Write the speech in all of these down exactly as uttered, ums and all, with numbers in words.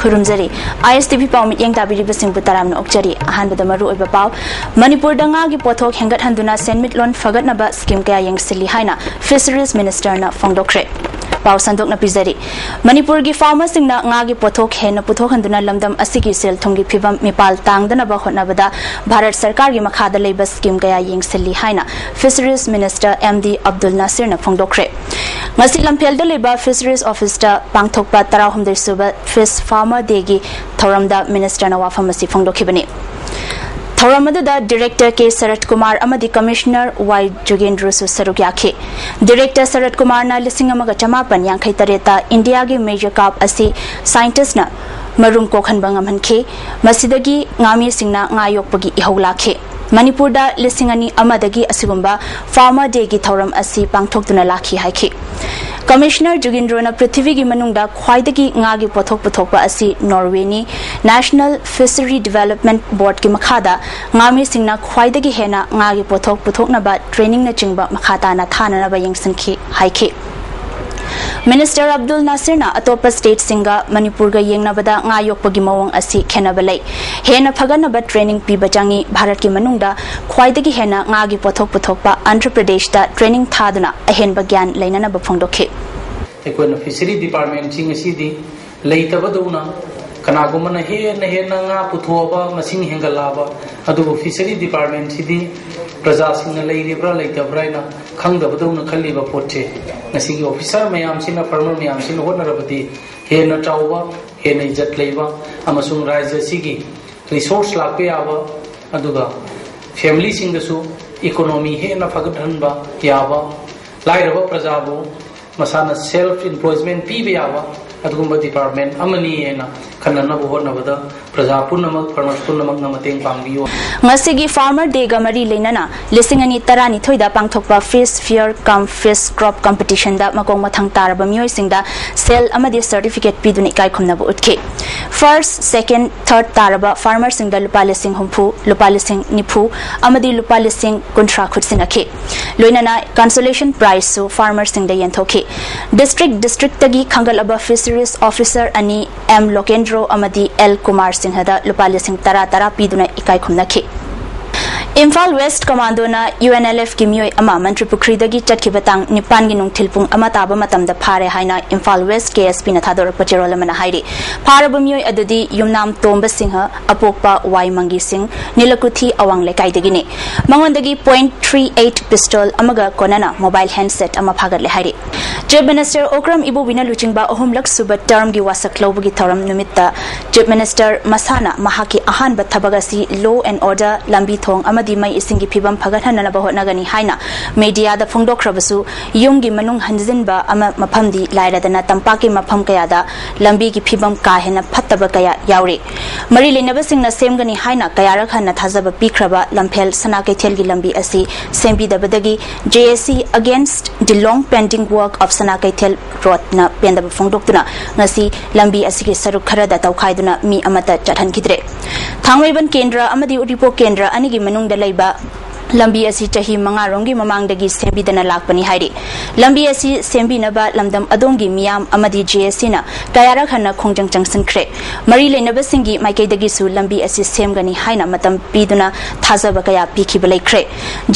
ꯈꯨꯔꯨꯝꯖꯔꯤ꯫ ISTV ꯄꯥꯎ ꯃꯤꯠꯌꯦꯡ ꯇꯥꯕꯤꯔꯤꯕꯁꯤꯡꯕꯨ ꯇꯔꯥꯝꯅ ꯑꯣꯛꯆꯔꯤ꯫ ꯑꯍꯥꯟꯕꯗ ꯃꯔꯨꯑꯣꯏꯕ ꯄꯥꯎ꯫ ꯃꯅꯤꯄꯨꯔꯗ ꯉꯥꯒꯤ ꯄꯣꯠꯊꯣꯛ ꯍꯦꯟꯒꯠꯍꯟꯗꯨꯅ ꯁꯦꯟꯃꯤꯠꯂꯣꯟ ꯐꯒꯠꯅꯕ scheme ꯀꯌꯥ ꯌꯦꯡꯁꯤꯜꯂꯤ ꯍꯥꯏꯅ Fisheries Ministerꯅ ꯐꯣꯡꯗꯣꯛꯈ꯭ꯔꯦ꯫ ꯄꯥꯎ ꯁꯟꯗꯣꯛꯅ ꯄꯤꯖꯔꯤ꯫ ꯃꯅꯤꯄꯨꯔꯒꯤ farmerꯁꯤꯡꯅ ꯉꯥꯒꯤ ꯄꯣꯠꯊꯣꯛ ꯍꯦꯟꯅ ꯄꯨꯊꯣꯛꯍꯟꯗꯨꯅ ꯂꯝꯗꯝ ꯑꯁꯤꯒꯤ ꯁꯦꯜ ꯊꯨꯝꯒꯤ ꯐꯤꯕꯝ ꯃꯤꯄꯥꯜ ꯇꯥꯡꯗꯅꯕ ꯍꯣꯠꯅꯕꯗ ꯚꯥꯔꯠ ꯁꯔꯀꯥꯔꯒꯤ ꯃꯈꯥꯗ ꯂꯩꯕ scheme ꯀꯌꯥ ꯌꯦꯡꯁꯤꯜꯂꯤ ꯍꯥꯏꯅ Fisheries Minister M D Abdul Nasirꯅ ꯐꯣꯡꯗꯣꯛꯈ꯭ꯔꯦ꯫ ꯉꯁꯤ ꯂꯝꯐꯦꯜꯗ ꯂꯩꯕ Fisheries Officeꯇ ꯄꯥꯡꯊꯣꯛꯄ ꯇꯔꯥꯍꯨꯝꯗꯣꯏ ꯁꯨꯕ Fish Farmer Dayꯒꯤ ꯊꯧꯔꯝꯗ Ministerꯅ ꯋꯥꯐꯝ ꯑꯁꯤ ꯐꯣꯡꯗꯣꯛꯈꯤꯕꯅꯤ꯫ ꯊꯧꯔꯝ ꯑꯗꯨꯗ Director K ꯁꯔꯠ ꯀꯨꯃꯥꯔ ꯑꯃꯗꯤ Commissioner Y ꯖꯨꯒꯦꯟꯗ꯭ꯔꯁꯨ ꯁꯔꯨꯛ ꯌꯥꯈꯤ꯫ Director ꯁꯔꯠ ꯀꯨꯃꯥꯔꯅ ꯂꯤꯁꯤꯡ ꯑꯃꯒ ꯆꯃꯥꯄꯟ ꯌꯥꯡꯈꯩ ꯇꯔꯦꯠꯇ ꯏꯟꯗꯤꯌꯥꯒꯤ major carp ꯑꯁꯤ scientistꯅ ꯃꯔꯨꯝ ꯀꯣꯛꯍꯟꯕ ꯉꯝꯍꯟꯈꯤ꯫ ꯃꯁꯤꯗꯒꯤ ꯉꯥꯃꯤꯁꯤꯡꯅ ꯉꯥ ꯌꯣꯛꯄꯒꯤ ꯏꯍꯧ ꯂꯥꯛꯈꯤ꯫ ꯃꯅꯤꯄꯨꯔꯗ ꯂꯤꯁꯤꯡ ꯑꯅꯤ ꯑꯃꯗꯒꯤ ꯑꯁꯤꯒꯨꯝꯕ Farmer Dayꯒꯤ ꯊꯧꯔꯝ ꯑꯁꯤ ꯄꯥꯡꯊꯣꯛꯇꯨꯅ ꯂꯥꯛꯈꯤ ꯍꯥꯏꯈꯤ꯫ Commissioner ꯖꯨꯒꯤꯟꯗ꯭ꯔꯣꯅ ꯄ꯭ꯔꯤꯊꯤꯕꯤꯒꯤ ꯃꯅꯨꯡꯗ ꯈ꯭ꯋꯥꯏꯗꯒꯤ ꯉꯥꯒꯤ ꯄꯣꯠꯊꯣꯛ ꯄꯨꯊꯣꯛꯄ ꯑꯁꯤ ꯅꯣꯔꯋꯦꯅꯤ꯫ National Fishery Development Boardꯀꯤ ꯃꯈꯥꯗ ꯉꯥꯃꯤꯁꯤꯡꯅ ꯈ꯭ꯋꯥꯏꯗꯒꯤ ꯍꯦꯟꯅ ꯉꯥꯒꯤ ꯄꯣꯠꯊꯣꯛ ꯄꯨꯊꯣꯛꯅꯕ trainingꯅꯆꯤꯡꯕ ꯃꯈꯥ ꯇꯥꯅ ꯊꯥꯅꯅꯕ ꯌꯦꯡꯁꯤꯟꯈꯤ ꯍꯥꯏꯈꯤ꯫ Minister ꯑꯕꯗꯨꯜ ꯅꯥꯁꯤꯔꯅ ꯑꯇꯣꯞꯄ stateꯁꯤꯡꯒ ꯃꯅꯤꯄꯨꯔꯒ ꯌꯦꯡꯅꯕꯗ ꯉꯥ ꯌꯣꯛꯄꯒꯤ ꯃꯑꯣꯡ ꯑꯁꯤ ꯈꯦꯠꯅꯕ ꯂꯩ꯫ ꯍꯦꯟꯅ ꯐꯒꯠꯅꯕ training ꯄꯤꯕ ꯆꯪꯏ꯫ ꯚꯥꯔꯠꯀꯤ ꯃꯅꯨꯡꯗ ꯈ꯭ꯋꯥꯏꯗꯒꯤ ꯍꯦꯟꯅ ꯉꯥꯒꯤ ꯄꯣꯠꯊꯣꯛ ꯄꯨꯊꯣꯛꯄ ꯑꯟꯙ꯭ꯔ ꯄ꯭ꯔꯗꯦꯁꯇ training ꯊꯥꯗꯨꯅ ꯑꯍꯦꯟꯕ ꯒ꯭ꯌꯥꯟ ꯂꯩꯅꯅꯕ ꯐꯣꯡꯗꯣꯛꯈꯤ꯫ ꯑꯩꯈꯣꯏꯅ Fishery Departmentꯁꯤꯡ ꯑꯁꯤꯗꯤ ꯂꯩꯇꯕꯗꯧꯅ, ꯀꯅꯥꯒꯨꯝꯕꯅ ꯍꯦꯟꯅ ꯍꯦꯟꯅ ꯉꯥ ꯄꯨꯊꯣꯛꯑꯕ, ꯃꯁꯤꯡ ꯍꯦꯟꯒꯠꯂꯛꯑꯕ, ꯑꯗꯨꯕꯨ Fishery Departmentꯁꯤꯗꯤ ꯄ꯭ꯔꯖꯥꯁꯤꯡꯅ ꯂꯩꯔꯤꯕ꯭ꯔꯥ ꯂꯩꯇꯕ꯭ꯔꯥ ꯍꯥꯏꯅ ꯈꯪꯗꯕꯗꯧꯅ ꯈꯜꯂꯤꯕ ꯄꯣꯠꯁꯦ ꯉꯁꯤꯒꯤ officer ꯃꯌꯥꯝꯁꯤꯅ, farmer ꯃꯌꯥꯝꯁꯤꯅ ꯍꯣꯠꯅꯔꯕꯗꯤ ꯍꯦꯟꯅ ꯆꯥꯎꯕ, ꯍꯦꯟꯅ ꯏꯖꯠ ꯂꯩꯕ ꯑꯃꯁꯨꯡ ꯔꯥꯖ꯭ꯌ ꯑꯁꯤꯒꯤ resource ꯂꯥꯛꯄ ꯌꯥꯕ, ꯑꯗꯨꯒ familyꯁꯤꯡꯗꯁꯨ economy ꯍꯦꯟꯅ ꯐꯒꯠꯍꯟꯕ ꯌꯥꯕ, ꯂꯥꯏꯔꯕ ꯄ꯭ꯔꯖꯥꯕꯨ ꯃꯁꯥꯅ self employment ꯄꯤꯕ ꯌꯥꯕ ꯑꯗꯨꯒꯨꯝꯕ department ꯑꯃꯅꯤ ꯍꯥꯏꯅ ꯈꯟꯅꯅꯕ ꯍꯣꯠꯅꯕꯗ ꯄ꯭ꯔꯖꯥ ꯄꯨꯝꯅꯃꯛ, farmers ꯄꯨꯝꯅꯃꯛꯅ ꯃꯇꯦꯡ ꯄꯥꯡꯕꯤꯌꯨ꯫ ꯉꯁꯤꯒꯤ Farmer Day ꯒ ꯃꯔꯤ ꯂꯩꯅꯅ ꯂꯤꯁꯤꯡ ꯑꯅꯤ ꯇꯔꯥꯅꯤꯊꯣꯏꯗ ꯄꯥꯡꯊꯣꯛꯄ Fish Fair cum Fish Crop Competition ꯗ ꯃꯀꯣꯛ ꯃꯊꯪ ꯇꯥꯔꯕ ꯃꯤꯑꯣꯏꯁꯤꯡꯗ ꯁꯦꯜ ꯑꯃꯗꯤ certificate ꯄꯤꯗꯨꯅ ꯏꯀꯥꯏ ꯈꯨꯝꯅꯕ ꯎꯠꯈꯤ꯫ First, second, third ꯇꯥꯔꯕ farmer ꯁꯤꯡꯗ ꯂꯨꯄꯥ ꯂꯤꯁꯤꯡ ꯍꯨꯝꯐꯨ, ꯂꯨꯄꯥ ꯂꯤꯁꯤꯡ ꯅꯤꯐꯨ ꯑꯃꯗꯤ ꯂꯨꯄꯥ ꯂꯤꯁꯤꯡ ꯀꯨꯟꯊ꯭ꯔꯥ ꯈꯨꯠꯁꯤꯟꯅꯈꯤ꯫ ꯂꯣꯏꯅꯅ consolation prize ꯁꯨ farmer ꯁꯤꯡꯗ ꯌꯦꯟꯊꯣꯛꯈꯤ꯫ District district ꯇꯒꯤ ꯈꯟꯒꯠꯂꯕ Fisheries Officer ꯑꯅꯤ, ꯑꯦꯝ ꯂꯣꯀꯦꯟꯗ꯭ꯔꯣ ꯑꯃꯗꯤ ꯑꯦꯜ ꯀꯨꯃꯥꯔ ꯁꯤꯡꯍꯗ ꯂꯨꯄꯥ ꯂꯤꯁꯤꯡ ꯇꯔꯥ ꯇꯔꯥ ꯄꯤꯗꯨꯅ ꯏꯀꯥꯏ ꯈꯨꯝꯅꯈꯤ꯫ ꯏꯝꯐꯥꯜ West Commando ꯅ U N L F ꯀꯤ ꯃꯤꯑꯣꯏ ꯑꯃ ꯃꯟꯇ꯭ꯔꯤ ꯄꯨꯈ꯭ꯔꯤꯗꯒꯤ ꯆꯠꯈꯤꯕ ꯇꯥꯡ ꯅꯤꯄꯥꯟꯒꯤ ꯅꯨꯡꯊꯤꯜ ꯄꯨꯡ ꯑꯃ ꯇꯥꯕ ꯃꯇꯝꯗ ꯐꯥꯔꯦ ꯍꯥꯏꯅ Imphal West K S P ꯅ ꯊꯥꯗꯣꯔꯛꯄ ꯆꯦꯔꯣꯜ ꯑꯃꯅ ꯍꯥꯏꯔꯤ꯫ ꯐꯥꯔꯕ ꯃꯤꯑꯣꯏ ꯑꯗꯨꯗꯤ ꯌꯨꯝꯅꯥꯝ ꯇꯣꯝꯕ ꯁꯤꯡꯍ, ꯑꯄꯣꯛꯄ ꯋꯥꯏ ꯃꯪꯒꯤ ꯁꯤꯡ, ꯅꯤꯂꯀꯨꯊꯤ ꯑꯋꯥꯡ ꯂꯩꯀꯥꯏꯗꯒꯤꯅꯤ꯫ ꯃꯉꯣꯟꯗꯒꯤ point three eight pistol ꯑꯃꯒ ꯀꯣꯟꯅꯅ mobile handset ꯑꯃ ꯐꯥꯒꯠꯂꯦ ꯍꯥꯏꯔꯤ꯫ Chief Minister ꯑꯣꯀ꯭ꯔꯝ ꯏꯕꯣꯕꯤꯅ ꯂꯨꯆꯤꯡꯕ ꯑꯍꯨꯝꯂꯛ ꯁꯨꯕ term ꯒꯤ ꯋꯥꯁꯛ ꯂꯧꯕꯒꯤ ꯊꯧꯔꯝ ꯅꯨꯃꯤꯠꯇ Chief Minister ꯃꯁꯥꯅ ꯃꯍꯥꯛꯀꯤ ꯑꯍꯥꯟꯕ ꯊꯕꯛ ꯑꯁꯤ law and order, ꯂꯝꯕꯤ ꯊꯣꯡ ꯑꯃꯗꯤ ꯃꯩ ꯏꯁꯤꯡꯒꯤ ꯐꯤꯕꯝ ꯐꯒꯠꯍꯟꯅꯅꯕ ꯍꯣꯠꯅꯒꯅꯤ ꯍꯥꯏꯅ media ꯗ ꯐꯣꯡꯗꯣꯛꯈ꯭ꯔꯕꯁꯨ, ꯌꯨꯝꯒꯤ ꯃꯅꯨꯡ ꯍꯟꯖꯤꯟꯕ ꯑꯃ ꯃꯐꯝꯗꯤ ꯂꯥꯏꯔꯗꯅ ꯇꯝꯄꯥꯛꯀꯤ ꯃꯐꯝ ꯀꯌꯥꯗ ꯂꯝꯕꯤꯒꯤ ꯐꯤꯕꯝ ꯀꯥ ꯍꯦꯟꯅ ꯐꯠꯇꯕ ꯀꯌꯥ ꯌꯥꯎꯔꯤ꯫ ꯃꯔꯤ ꯂꯩꯅꯕꯁꯤꯡꯅ ꯁꯦꯝꯒꯅꯤ ꯍꯥꯏꯅ ꯀꯌꯥꯔꯛ ꯍꯟꯅ ꯊꯥꯖꯕ ꯄꯤꯈ꯭ꯔꯕ ꯂꯝꯐꯦꯜ ꯁꯅꯥ ꯀꯩꯊꯦꯜꯒꯤ ꯂꯝꯕꯤ ꯑꯁꯤ ꯁꯦꯝꯕꯤꯗꯕꯗꯒꯤ J A C against the long pending work of ꯁꯅꯥ ꯀꯩꯊꯦꯜ road ꯅ ꯄꯦꯟꯗꯕ ꯐꯣꯡꯗꯣꯛꯇꯨꯅ ꯉꯁꯤ ꯂꯝꯕꯤ ꯑꯁꯤꯒꯤ ꯁꯔꯨꯛ ꯈꯔꯗ ꯇꯧꯈꯥꯏꯗꯨꯅ ꯃꯤ ꯑꯃꯠꯇ ꯆꯠꯍꯟꯈꯤꯗ꯭ꯔꯦ꯫ ꯊꯥꯡꯃꯩꯕꯟ ꯀꯦꯟꯗ꯭ꯔ ꯑꯃꯗꯤ ꯎꯔꯤꯄꯣꯛ ꯀꯦꯟꯗ꯭ꯔ ꯑꯅꯤꯒꯤ ꯃꯅꯨꯡꯗ ꯂꯩꯕ ꯂꯝꯕꯤ ꯑꯁꯤ ꯆꯍꯤ ꯃꯉꯥꯔꯣꯝꯒꯤ ꯃꯃꯥꯡꯗꯒꯤ ꯁꯦꯝꯕꯤꯗꯅ ꯂꯥꯛꯄꯅꯤ ꯍꯥꯏꯔꯤ꯫ ꯂꯝꯕꯤ ꯑꯁꯤ ꯁꯦꯝꯕꯤꯅꯕ ꯂꯝꯗꯝ ꯑꯗꯣꯝꯒꯤ ꯃꯤꯌꯥꯝ ꯑꯃꯗꯤ J A C ꯅ ꯀꯌꯥꯔꯛ ꯍꯟꯅ ꯈꯣꯡꯖꯪ ꯆꯪꯁꯤꯟꯈ꯭ꯔꯦ꯫ ꯃꯔꯤ ꯂꯩꯅꯕꯁꯤꯡꯒꯤ ꯃꯥꯏꯀꯩꯗꯒꯤꯁꯨ ꯂꯝꯕꯤ ꯑꯁꯤ ꯁꯦꯝꯒꯅꯤ ꯍꯥꯏꯅ ꯃꯇꯝ ꯄꯤꯗꯨꯅ ꯊꯥꯖꯕ ꯀꯌꯥ ꯄꯤꯈꯤꯕ ꯂꯩꯈ꯭ꯔꯦ꯫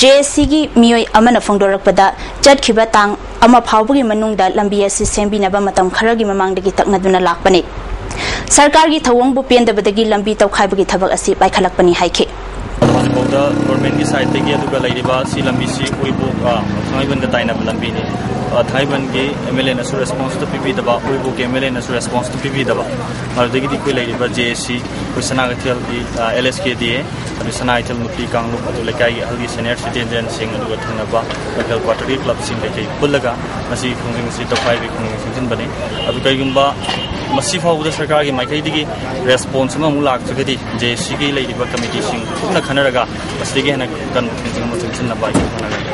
J A C ꯒꯤ ꯃꯤꯑꯣꯏ ꯑꯃꯅ ꯐꯣꯡꯗꯣꯔꯛꯄꯗ, ꯆꯠꯈꯤꯕ ꯇꯥꯡ ꯑꯃ ꯐꯥꯎꯕꯒꯤ ꯃꯅꯨꯡꯗ ꯂꯝꯕꯤ ꯑꯁꯤ ꯁꯦꯝꯕꯤꯅꯕ ꯃꯇꯝ ꯈꯔꯒꯤ ꯃꯃꯥꯡꯗꯒꯤ ꯇꯛꯅꯗꯨꯅ ꯂꯥꯛꯄꯅꯤ꯫ ꯁꯔꯀꯥꯔꯒꯤ ꯊꯧꯑꯣꯡꯕꯨ ꯄꯦꯟꯗꯕꯗꯒꯤ ꯂꯝꯕꯤ ꯇꯧꯈꯥꯏꯕꯒꯤ ꯊꯕꯛ ꯑꯁꯤ ꯄꯥꯏꯈꯠꯂꯛꯄꯅꯤ ꯍꯥꯏꯈꯤ꯫ ꯍꯧꯖꯤꯛꯐꯥꯎꯗ government ꯀꯤ side ꯇꯒꯤ ꯑꯗꯨꯒ ꯂꯩꯔꯤꯕ ꯁꯤ ꯂꯝꯕꯤꯁꯤ ꯎꯔꯤꯄꯣꯛ, ꯑ, ꯊꯥꯡꯃꯩꯕꯟꯒ ꯇꯥꯏꯅꯕ ꯂꯝꯕꯤꯅꯤ꯫ ꯑ, ꯊꯥꯡꯃꯩꯕꯟꯒꯤ M L A ꯅꯁꯨ response ꯇꯨ ꯄꯤꯕꯤꯗꯕ, ꯎꯔꯤꯄꯣꯛꯀꯤ M L A ꯅꯁꯨ response ꯇꯨ ꯄꯤꯕꯤꯗꯕ, ꯑꯗꯨꯗꯒꯤꯗꯤ ꯑꯩꯈꯣꯏ ꯂꯩꯔꯤꯕ J A C, ꯑꯩꯈꯣꯏ ꯁꯅꯥ ꯀꯩꯊꯦꯜꯒꯤ, ꯑ, L S K D A, ꯑꯗꯨ ꯁꯅꯥ ꯀꯩꯊꯦꯜ ꯅꯨꯄꯤ ꯀꯥꯡꯂꯨꯞ, ꯑꯗꯨ ꯂꯩꯀꯥꯏꯒꯤ ꯑꯍꯜꯒꯤ senior citizen ꯁꯤꯡ, ꯑꯗꯨꯒ ꯊꯪꯅꯕ local quarter ꯒꯤ club ꯁꯤꯡ ꯀꯩꯀꯩ ꯄꯨꯜꯂꯒ ꯉꯁꯤ ꯈꯣꯡꯖꯪ ꯑꯁꯤ ꯇꯧꯈꯥꯏꯕꯒꯤ ꯈꯣꯡꯖꯪ ꯆꯪꯁꯤꯟꯕꯅꯤ꯫ ꯑꯗꯨ ꯀꯩꯒꯨꯝꯕ ꯃꯁꯤ ꯐꯥꯎꯕꯗ ꯁꯔꯀꯥꯔꯒꯤ ꯃꯥꯏꯀꯩꯗꯒꯤ ꯔꯦꯁꯄꯣꯟꯁ ꯑꯃꯃꯨꯛ ꯂꯥꯛꯇ꯭ꯔꯒꯗꯤ ꯖꯦ ꯑꯦꯁ ꯁꯤꯒꯤ ꯂꯩꯔꯤꯕ ꯀꯃꯤꯇꯤꯁꯤꯡ ꯄꯨꯟꯅ ꯈꯟꯅꯔꯒ ꯃꯁꯤꯗꯒꯤ ꯍꯦꯟꯅ ꯀꯟꯕ ꯃꯤꯇꯤꯡ ꯑꯃ ꯆꯪꯁꯤꯟꯅꯕ ꯑꯩꯈꯣꯏ ꯍꯣꯠꯅꯒꯅꯤ꯫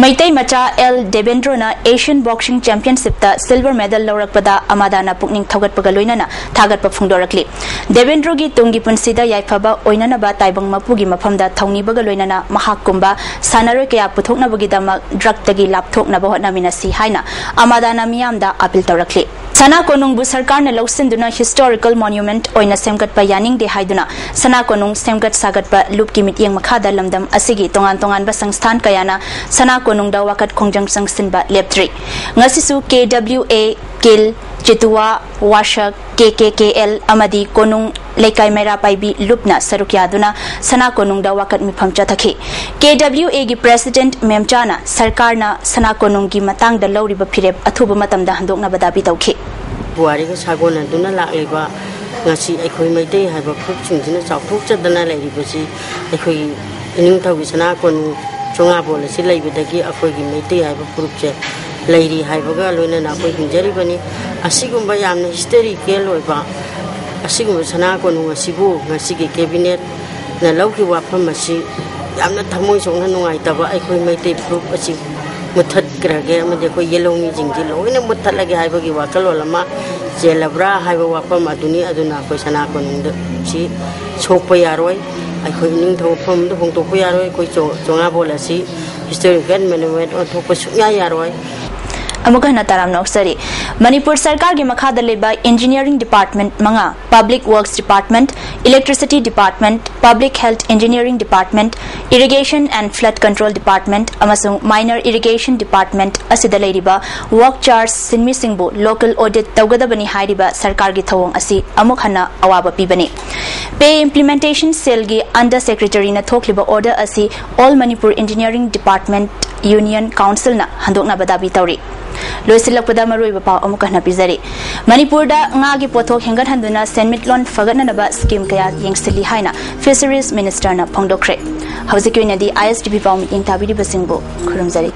ꯃꯩꯇꯩ ꯃꯆꯥ ꯑꯦꯜ ꯗꯦꯕꯦꯟꯗ꯭ꯔꯣꯅ ꯑꯦꯁꯤꯌꯟ ꯕꯣꯛꯁꯤꯡ ꯆꯦꯝꯄꯤꯌꯟꯁꯤꯞꯇ ꯁꯤꯜꯚꯔ ꯃꯦꯗꯜ ꯂꯧꯔꯛꯄꯗ ꯑꯃꯥꯗꯥꯅ ꯄꯨꯛꯅꯤꯡ ꯊꯧꯒꯠꯄꯒ ꯂꯣꯏꯅꯅ ꯊꯥꯒꯠꯄ ꯐꯣꯡꯗꯣꯔꯛꯂꯤ꯫ ꯗꯦꯕꯦꯟꯗ꯭ꯔꯣꯒꯤ ꯇꯨꯡꯒꯤ ꯄꯨꯟꯁꯤꯗ ꯌꯥꯏꯐꯕ ꯑꯣꯏꯅꯅꯕ ꯇꯥꯏꯕꯪ ꯃꯄꯨꯒꯤ ꯃꯐꯝꯗ ꯊꯧꯅꯤꯕꯒ ꯂꯣꯏꯅꯅ ꯃꯍꯥꯛꯀꯨꯝꯕ ꯁꯥꯟꯅꯔꯣꯏ ꯀꯌꯥ ꯄꯨꯊꯣꯛꯅꯕꯒꯤꯗꯃꯛ ꯗ꯭ꯔꯒꯇꯒꯤ ꯂꯥꯞꯊꯣꯛꯅꯕ ꯍꯣꯠꯅꯃꯤꯟꯅꯁꯤ ꯍꯥꯏꯅ ꯑꯃꯥꯗꯥꯅ ꯃꯤꯌꯥꯝꯗ ꯑꯥꯄꯤꯜ ꯇꯧꯔꯛꯂꯤ꯫ ꯁꯅꯥ ꯀꯣꯅꯨꯡꯕꯨ ꯁꯔꯀꯥꯔꯅ ꯂꯧꯁꯤꯟꯗꯨꯅ ꯍꯤꯁꯇꯣꯔꯤꯀꯦꯜ ꯃꯣꯅꯨꯃꯦꯟꯠ ꯑꯣꯏꯅ ꯁꯦꯝꯒꯠꯄ ꯌꯥꯅꯤꯡꯗꯦ ꯍꯥꯏꯗꯨꯅ ꯁꯅꯥ ꯀꯣꯅꯨꯡ ꯁꯦꯝꯒꯠ ꯁꯥꯒꯠꯄ ꯂꯨꯞꯀꯤ ꯃꯤꯠꯌꯦꯡ ꯃꯈꯥꯗ ꯂꯝꯗꯝ ꯑꯁꯤꯒꯤ ꯇꯣꯉꯥꯟ ꯇꯣꯉꯥꯟꯕ ꯁꯪꯁꯊꯥꯟ ꯀꯌꯥꯅ ꯁꯅꯥ ꯀꯣꯅꯨꯡꯗ ꯋꯥꯀꯠ ꯈꯣꯡꯖꯪ ꯆꯪꯁꯤꯟꯕ ꯂꯦꯞꯇ꯭ꯔꯤ꯫ ꯉꯁꯤꯁꯨ ꯀꯦ ꯗꯕ꯭ꯂꯤꯎ ꯑꯦ, ꯀꯤꯜ, ꯆꯤꯇꯨꯋꯥ, ꯋꯥꯁꯛ, ꯀꯦ ꯀꯦ ꯀꯦ ꯑꯦꯜ ꯑꯃꯗꯤ ꯀꯣꯅꯨꯡ ꯂꯩꯀꯥꯏ ꯃꯩꯔꯥ ꯄꯥꯏꯕꯤ ꯂꯨꯞꯅ ꯁꯔꯨꯛ ꯌꯥꯗꯨꯅ ꯁꯅꯥ ꯀꯣꯅꯨꯡꯗ ꯋꯥꯀꯠ ꯃꯤꯐꯝ ꯆꯠꯊꯈꯤ꯫ ꯀꯦ ꯗꯕ꯭ꯂꯤꯎ ꯑꯦꯒꯤ ꯄ꯭ꯔꯦꯁꯤꯗꯦꯟꯠ ꯃꯦꯝꯆꯥꯅ ꯁꯔꯀꯥꯔꯅ ꯁꯅꯥ ꯀꯣꯅꯨꯡꯒꯤ ꯃꯇꯥꯡꯗ ꯂꯧꯔꯤꯕ ꯐꯤꯔꯦꯞ ꯑꯊꯨꯕ ꯃꯇꯝꯗ ꯍꯟꯗꯣꯛꯅꯕ ꯗꯥꯕꯤ ꯇꯧꯈꯤ꯫ ꯄꯨꯋꯥꯔꯤꯒ ꯁꯥꯒꯣꯟꯅꯗꯨꯅ ꯂꯥꯛꯂꯤꯕ ꯉꯁꯤ ꯑꯩꯈꯣꯏ ꯃꯩꯇꯩ ꯍꯥꯏꯕ ꯐꯨꯔꯨꯞꯁꯤꯡꯁꯤꯅ ꯆꯥꯎꯊꯣꯛꯆꯗꯅ ꯂꯩꯔꯤꯕꯁꯤ ꯑꯩꯈꯣꯏꯒꯤ ꯏꯅꯤꯡꯊꯧꯒꯤ ꯁꯅꯥ ꯀꯣꯅꯨꯡ ꯆꯣꯉꯥꯕꯣꯜ ꯑꯁꯤ ꯂꯩꯕꯗꯒꯤ ꯑꯩꯈꯣꯏꯒꯤ ꯃꯩꯇꯩ ꯍꯥꯏꯕ ꯐꯨꯔꯨꯞꯁꯦ ꯂꯩꯔꯤ ꯍꯥꯏꯕꯒ ꯂꯣꯏꯅꯅ ꯑꯩꯈꯣꯏ ꯍꯤꯡꯖꯔꯤꯕꯅꯤ꯫ ꯑꯁꯤꯒꯨꯝꯕ ꯌꯥꯝꯅ ꯍꯤꯁꯇꯣꯔꯤꯀꯦꯜ ꯑꯣꯏꯕ ꯑꯁꯤꯒꯨꯝꯕ ꯁꯅꯥ ꯀꯣꯅꯨꯡ ꯑꯁꯤꯕꯨ ꯉꯁꯤꯒꯤ ꯀꯦꯕꯤꯅꯦꯠꯅ ꯂꯧꯈꯤꯕ ꯋꯥꯐꯝ ꯑꯁꯤ ꯌꯥꯝꯅ ꯊꯃꯣꯏ ꯁꯣꯛꯅ ꯅꯨꯡꯉꯥꯏꯇꯕ, ꯑꯩꯈꯣꯏ ꯃꯩꯇꯩ ꯐꯨꯔꯨꯞ ꯑꯁꯤ ꯃꯨꯠꯊꯠꯈ꯭ꯔꯒꯦ ꯑꯃꯗꯤ ꯑꯩꯈꯣꯏ ꯌꯦꯜꯍꯧꯃꯤꯁꯤꯡꯁꯤ ꯂꯣꯏꯅ ꯃꯨꯠꯊꯠꯂꯒꯦ ꯍꯥꯏꯕꯒꯤ ꯋꯥꯈꯜꯂꯣꯟ ꯑꯃ ꯆꯦꯜꯂꯕ꯭ꯔꯥ ꯍꯥꯏꯕ ꯋꯥꯐꯝ ꯑꯗꯨꯅꯤ꯫ ꯑꯗꯨꯅ ꯑꯩꯈꯣꯏ ꯁꯅꯥ ꯀꯣꯅꯨꯡꯗ ꯁꯤ ꯁꯣꯛꯄ ꯌꯥꯔꯣꯏ, ꯑꯩꯈꯣꯏ ꯏꯅꯤꯡꯊꯧ ꯃꯐꯝꯗ ꯍꯣꯡꯗꯣꯛꯄ ꯌꯥꯔꯣꯏ, ꯑꯩꯈꯣꯏ ꯆꯣ-, ꯆꯣꯉꯥꯕꯣꯜ ꯑꯁꯤ ꯍꯤꯁꯇꯣꯔꯤꯀꯦꯜ ꯃꯣꯅꯨꯃꯦꯟꯠ ꯑꯣꯟꯊꯣꯛꯄ ꯁꯨꯛꯌꯥ ꯌꯥꯔꯣꯏ꯫ ꯑꯃꯨꯛ ꯍꯟꯅ ꯇꯔꯥꯝꯅ ꯑꯣꯛꯆꯔꯤ꯫ ꯃꯅꯤꯄꯨꯔ ꯁꯔꯀꯥꯔꯒꯤ ꯃꯈꯥꯗ ꯂꯩꯕ ꯏꯟꯖꯤꯅꯤꯌꯥꯔꯤꯡ ꯗꯤꯄꯥꯔꯠꯃꯦꯟꯠ ꯃꯉꯥ, public works department, electricity department, public health engineering department, irrigation and flood control department ꯑꯃꯁꯨꯡ ꯃꯥꯏꯅꯔ ꯏꯔꯤꯒꯦꯁꯟ ꯗꯤꯄꯥꯔꯠꯃꯦꯟꯠ ꯑꯁꯤꯗ ꯂꯩꯔꯤꯕ ꯋꯔꯛ ꯆꯥꯔꯖ ꯁꯤꯟꯃꯤꯁꯤꯡꯕꯨ ꯂꯣꯀꯦꯜ ꯑꯣꯗꯤꯠ ꯇꯧꯒꯗꯕꯅꯤ ꯍꯥꯏꯔꯤꯕ ꯁꯔꯀꯥꯔꯒꯤ ꯊꯧꯑꯣꯡ ꯑꯁꯤ ꯑꯃꯨꯛ ꯍꯟꯅ ꯑꯋꯥꯕ ꯄꯤꯕꯅꯤ꯫ ꯄꯦ ꯏꯝꯄ꯭ꯂꯤꯃꯦꯟꯇꯦꯁꯟ ꯁꯦꯜꯒꯤ ꯑꯟꯗꯔ ꯁꯦꯀ꯭ꯔꯦꯇꯔꯤꯅ ꯊꯣꯛꯂꯤꯕ ꯑꯣꯔꯗꯔ ꯑꯁꯤ all Manipur engineering department union ꯀꯥꯎꯟꯁꯤꯜꯅ ꯍꯟꯗꯣꯛꯅꯕ ꯗꯥꯕꯤ ꯇꯧꯔꯤ꯫ ꯂꯣꯏꯁꯤꯜꯂꯛꯄꯗ ꯃꯔꯨꯑꯣꯏꯕ ꯄꯥꯎ ꯑꯃꯨꯛ ꯍꯟꯅ ꯄꯤꯖꯔꯤ꯫ ꯃꯅꯤꯄꯨꯔꯗ ꯉꯥꯒꯤ ꯄꯣꯠꯊꯣꯛ ꯍꯦꯟꯒꯠꯍꯟꯗꯨꯅ ꯁꯦꯟꯃꯤꯠꯂꯣꯟ ꯐꯒꯠꯅꯅꯕ ꯁ꯭ꯀꯤꯝ ꯀꯌꯥ ꯌꯦꯡꯁꯤꯜꯂꯤ ꯍꯥꯏꯅ ꯐꯤꯁꯔꯤꯁ ꯃꯤꯅꯤꯁꯇꯔꯅ ꯐꯣꯡꯗꯣꯛꯈ꯭ꯔꯦ꯫ ꯍꯧꯖꯤꯛꯀꯤ ꯑꯣꯏꯅꯗꯤ ꯑꯥꯏ ꯑꯦꯁ ꯇꯤ ꯚꯤ ꯄꯥꯎ ꯃꯤꯠꯌꯦꯡ ꯇꯥꯕꯤꯔꯤꯕꯁꯤꯡꯕꯨ ꯈꯨꯔꯨꯝꯖꯔꯤ꯫